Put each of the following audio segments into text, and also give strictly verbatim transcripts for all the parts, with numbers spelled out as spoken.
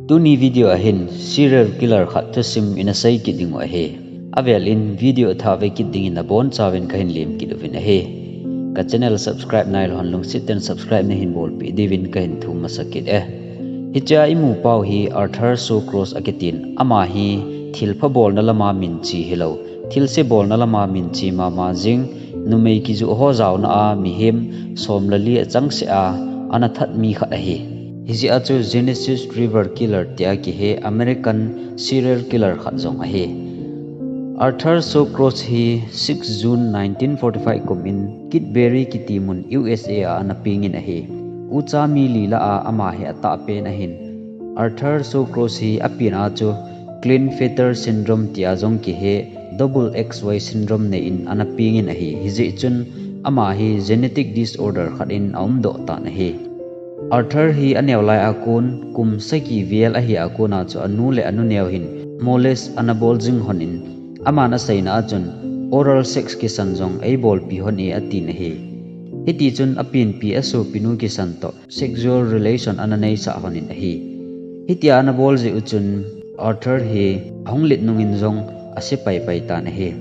Tuni video a hin serial killer khat thusim ina sei kit ding u ahi. Avel in video thah ve kit dingin nabonchauvin kahin lem kit uvin ahi. Ka channel subscribe nailou hon lungset tah in subscribe nahin bolpeh diuvin kahin thum masa kit e. Hichea imu pau hi Arthur Shawcross akitin, ama hi thilpha bolna lama minchi hilou, thilse bolna lama minchi mama jing, numei kijoh ho jaona a mihem som le li achangseh a ana that mi khat ahi. Hijeh a chu Genesee River Killer tia kihe American serial killer khat jong ahi. Arthur Shawcross hi six June nineteen forty-five kum in Kingsbury kiti mun U S A a ana peng in ahi. Ucha mi li lah a ama hi atahpen ahin. Arthur Shawcross hi apen a chu Klinefelter syndrome tia jong kihe, double X Y syndrome nei in ana peng in ahi. Hijeh chun ama hi genetic disorder khat in aumdoh tan ahi. Arthur hi aneo lai a kon kum sagi vel ahi a kon a chu anu le anu neo hin molest ana bol jing hon in, aman aseina a chun oral sex kisan jong eibolpi hon e atin ahi. Hitichun apenpi asopinu kisan toh sexual relation ana neisah hon in ahi. Hitia ana bol jeh u chun Arthur hi ahung let nung in jong ase paipai tan ahi.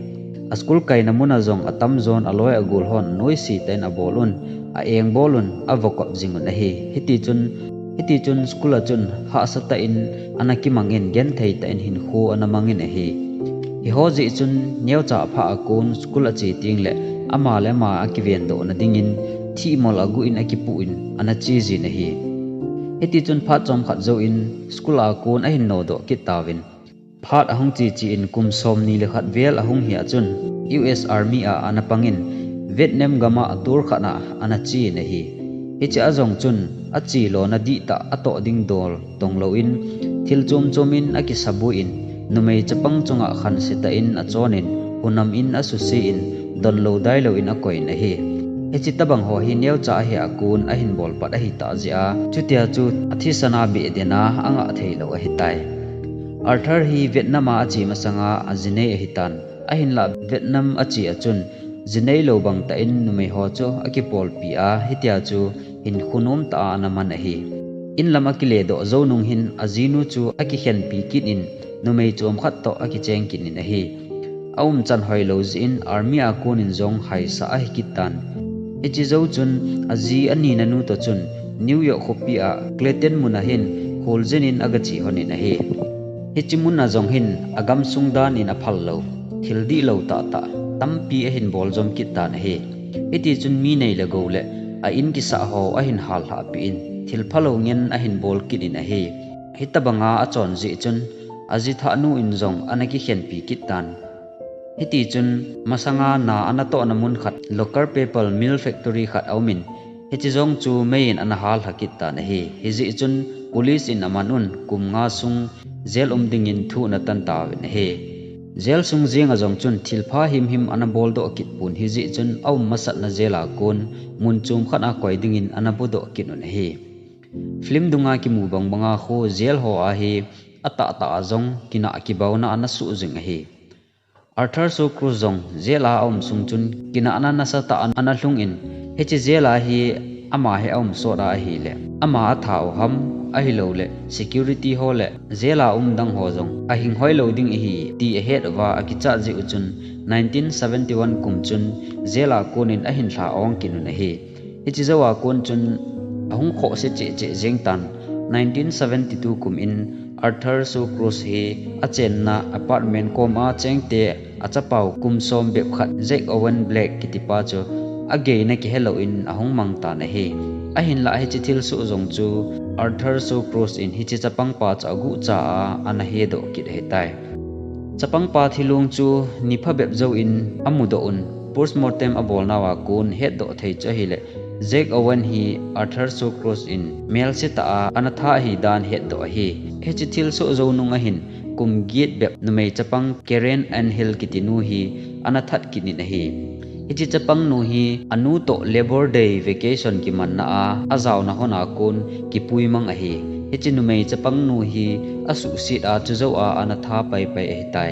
A school kaina mun a jong atamjon aloi agol hon noise tah in abol un, a-engbol un, avokop jing un ahi. Hitichun, hitichun school a chun hahsa tah in ana kimang in genthei tah in hinkho ana mang in ahi. Hiho jeh chun neocha aphah a kon school ache teng le ama le ama akivendohna dingin thihmol aguh in akipuh in ana che jin ahi. Hitichun phat chomkhat jouvin school a kon ahin nodoh kit tauvin. Phat ahung cheche in kum somni le khat vel ahung hi a chun U S Army a ana pang in Vietnam gam a tour khat a ana che in ahi. Hiche a jong chun achelona dihtah atoh ding dol tonglou in, thil chom chom in akisaboi in, numei chapang chunga khanse tah in achon in, hunam in asuse in, donlou dailou in akoi in ahi. Hiche tobang ho hi neocha ahi a kon ahin bolpat ahitah jeh a, chutia chu athisan a beh den a angah theilou ahitai. Arthur hi Vietnam a ache masanga aji nei ahitan, ahinlah Vietnam ache a chun ji neilou bang tah in numei ho chu akipolpi a, hitia chu hinkho nomtah a ana man ahi. In lam akiledoh jou nung hin ajinu chu akikhenpi kit in numei chomkhat toh akicheng kit in ahi. Aumchan hoilou jeh in army a kon in jong haisah ahi kit tan. Hiche jou chun aji anina nu toh chun New York khopi a Clayton mun a hin kholjin in agache hon in ahi. Hiche mun a jong hin agamsung dan in aphal lou, thil dihlou tahtah tampi ahin bol jom kit tan ahi. Hitichun mi nei le gou le a in kisah ho ahin hallhah peh in thil phalou ngen ahin bol kit in ahi. Hitobang a achon jeh chun aji thahnu in jong ana kikhenpi kit tan. Hitichun masanga na ana tohna mun khat local paper mill factory khat aum in, hiche jong chu mei in ana hallha kit tan ahi. Hijeh chun police in aman un kum nga sung jail um dingin thu ana tan tauvin ahi. Jail sung jeng a jong chun thilpha himhim ana boldoh kit pon, hijeh chun aum masatna jail a kon mun chomkhat a koi dingin ana bodoh kit un ahi. Film dunga kimu bangbang a khu jail ho a hi atahtah a jong kinah kibaona ana suh jing ahi. Arthur Shawcross jong jail a aum sung chun kinahna nasatah a ana lhung in, hiche jail a hi ama hi aum sot a ahile ama atha u ham, ahilouleh security ho le jail a um dang ho jong ahing hoilou ding ahi ti ahet uva akichat jeh u chun nineteen seventy-one kum chun jail a kon in ahin lha ong kit un ahi. Hiche jou a kon chun ahung khohse cheh cheh jeng tan. Nineteen seventy-two kum in Arthur Shawcross hi achenna apartment kom a chengte achapau kum som bep khat Jack Owen Black kitipa chu ageina kihelou in ahung mang tan ahi. Ahinlah hiche thilsoh jong chu Arthur Shawcross in hiche chapangpa chu aguhcha a ana hedoh kit ahitai. Chapangpa thilong chu ni phabep jouvin amudoh un, postmortem abolnauva kon hetdoh thei chu ahile, Jack Owen hi Arthur Shawcross in melsetah a ana tha ahidan hetdoh ahi. Hiche thilsoh jou nung ahin kum get bep numei chapang Karen Ann Hill kitinu hi ana that kit in ahi. Hiche chapangnu hi anu toh Labour Day vacation kimanna a ajaona hon a kon kipuimang ahi. Hiche numei chapangnu hi asuhset a chujou a ana tha paipai ahitai.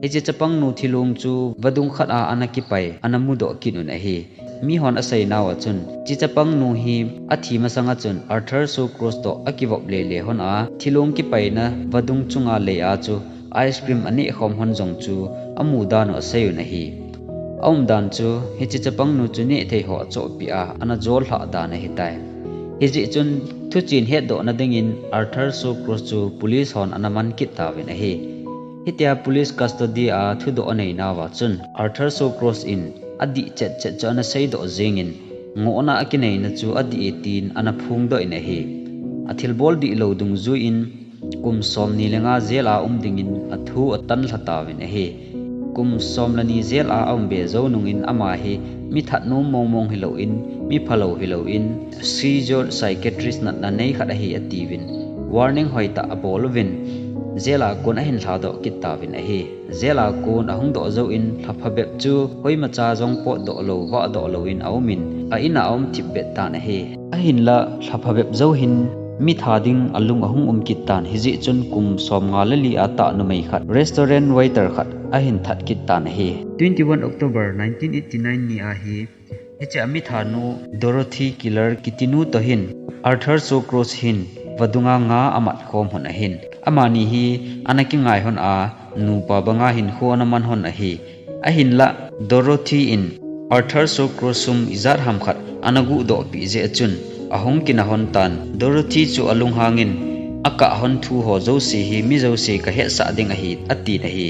Hiche chapangnu thilong chu vadung khat a ana kipai ana mudoh kit un ahi. Mihon asei nauva chun, hiche chapang nu hi athi masanga chun Arthur Shawcross toh akivop lele hon a, thilong kipaina vadung chunga lei a chu ice cream aneh khom hon jong chu amu dan u asei un ahi. Aumdan chu hiche chapang nu chu nehthei ho achohpeh a, ana jol lhah dan ahitai. Hijeh chun thuchen hetdohna dingin Arthur Shawcross chu police hon ana man kit tauvin ahi. Hitia police custody a thudoh anei nauva chun Arthur Shawcross in adih chetchet chu ana seidoh jengin, ngohna akineina chu adih e tin ana phongdoh in ahi. Athilbol dihlou dungjuiyin kum somni le nga jail a um dingin athu atan lha tauvin ahi. Kum som le ni jail a aumbe jou nungin ama hi mi thatnom mongmong hilouvin, mi phalou hilouvin, schizopsychiatric natna nei khat ahi atiuvin, warning hoitah abol uvin, jail a kon ahin lhadoh kit tauvin ahi. Jail a kon ahung doh jouvin lhapha bep chu koimacha jong potdoh lou, vahdoh louvin aumin, a in a aum thipbeh tan ahi. Ahinla lhapha bep jou hin mitha ding alung ahung um kit tan, hijeh chun kum somnga le li a tah numei khat restaurant waiter khat ahin that kit tan ahi. Twenty-one October nineteen eighty-nine ni a hi, hiche amithanu Dorothy Keeler kitinu toh hin Arthur Shawcross hin vadunga nga amat khom hon ahin, amani hi ana kingai hon a, nupa banga hinkho ana man hon ahi. Ahinla Dorothy in Arthur Shawcross sum ijat ham khat ana guhdohpeh jeh a chun ahung kina hon tan, Dorothy chu alunghangin, akah hon thu ho jouse hi mi jouse kahetsah ding ahi, atin ahi.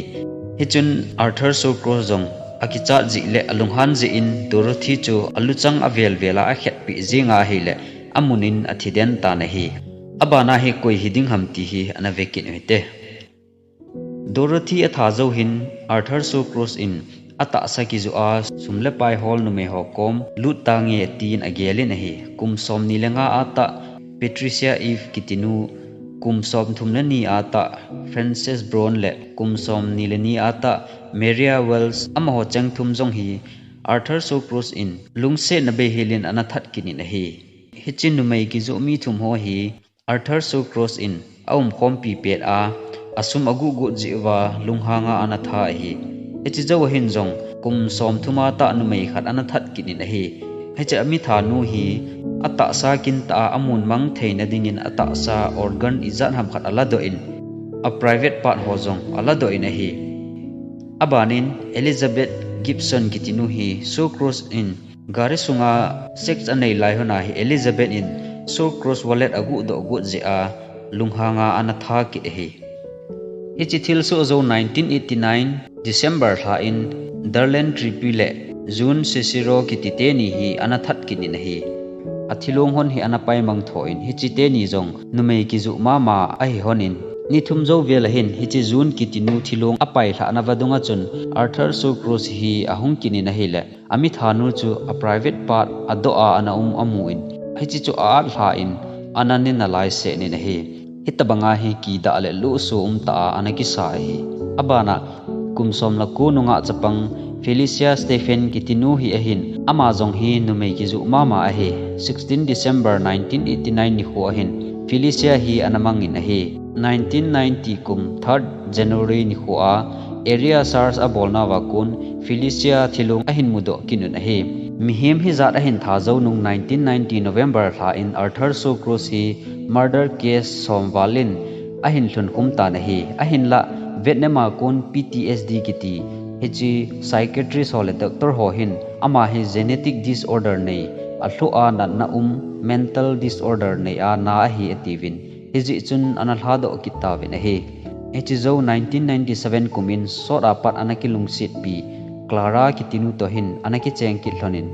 Hichun Arthur Shawcross jong akichat jeh le alunghan jeh in Dorothy chu aluchang avelvel a akhetpeh jenga ahile, amun in athiden tan ahi. Abana hi koi hiding ham ti hi ana vekit uhite. Dorothy atha jou hin Arthur Shawcross in atahsa kijoh a sum le pai hol numei ho kom lut tange tin agelin ahi. Kum somni le nga a tah Patricia Eve kitinu, kum somthum le ni a tah Frances Brown le kum somni le ni a tah Maria Wells, amaho cheng thum jong hi Arthur Shawcross in lungsetna beihel in ana that kit in ahi. Hiche numei kijoh mi thum ho hi Arthur Shawcross in aumkhompi pet a, asum aguhgut jeh uva lunghanga ana tha ahi. Hiche jou ahin jong kum somthum a tah numei khat ana that kit in ahi. Hiche amithanu hi atahsa kintah a amun mang theina dingin atahsa organ ijat ham khat aladoh in, a private part ho jong aladoh in ahi. Abanin Elizabeth Gibson kitinu hi Shawcross in gari sunga sex anei lai hon a hi Elizabeth in Shawcross wallet aguhdoh got jeh a lunghanga ana tha kit ahi. Hiche thilsoh jou nineteen eighty-nine December lha in Darlene Trippy le June Cicero kiti teni hi ana that kit in ahi. Athilong hon hi ana paimang tho in hiche teni jong numei kijoh mama ahi hon in, ni thum jou vel ahin hiche June kitinu thilong apai lhahna vadunga chun Arthur Shawcross hi ahung kit in ahile, amithanu chu a private part adoh a ana um amun, hiche chu a-at lha in ana ne nalai seh in ahi. Hitabanga hi kidah le lohso umtah a ana kisa ahi. Abana kum som le ko nungah chapang Felicia Stephan kitinu hi ahin, ama jong hi numei kijoh mama ahi. Sixteen December nineteen eighty-nine nikho ahin Felicia hi ana mang in ahi. Nineteen ninety kum third January nikho a Area search abolnauva kon Felicia thilong ahin mudoh kit un ahi. Mihem hijat ahin tha jou nung nineteen ninety November lha in Arthur Shawcross hi murder case som val in ahin lhunkhum tan ahi. Ahinla Vietnam a kon P T S D kiti, hiche psychiatrist ho le doctor ho hin ama hi genetic disorder nei, alhoh a natna um, mental disorder nei a na ahi atiuvin, hijeh chun ana lhadoh kit tauvin ahi. Hiche jou nineteen ninety-seven kum in sot a pat ana kilungsetpi Clara kitinu toh hin ana kicheng kit lhon in,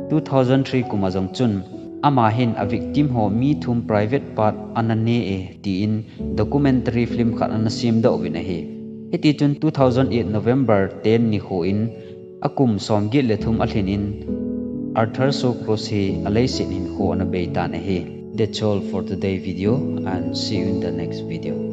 two thousand three kum a jong chun ama hin a victim ho mi thum private part ana ne e tin documentary film khat ana semdoh uvin ahi. Hitichun two thousand eight November ten nikho in akum somget le thum alhin in Arthur Shawcross hi aleiset hinkho ana beitan ahi. That's all for today video and see you in the next video.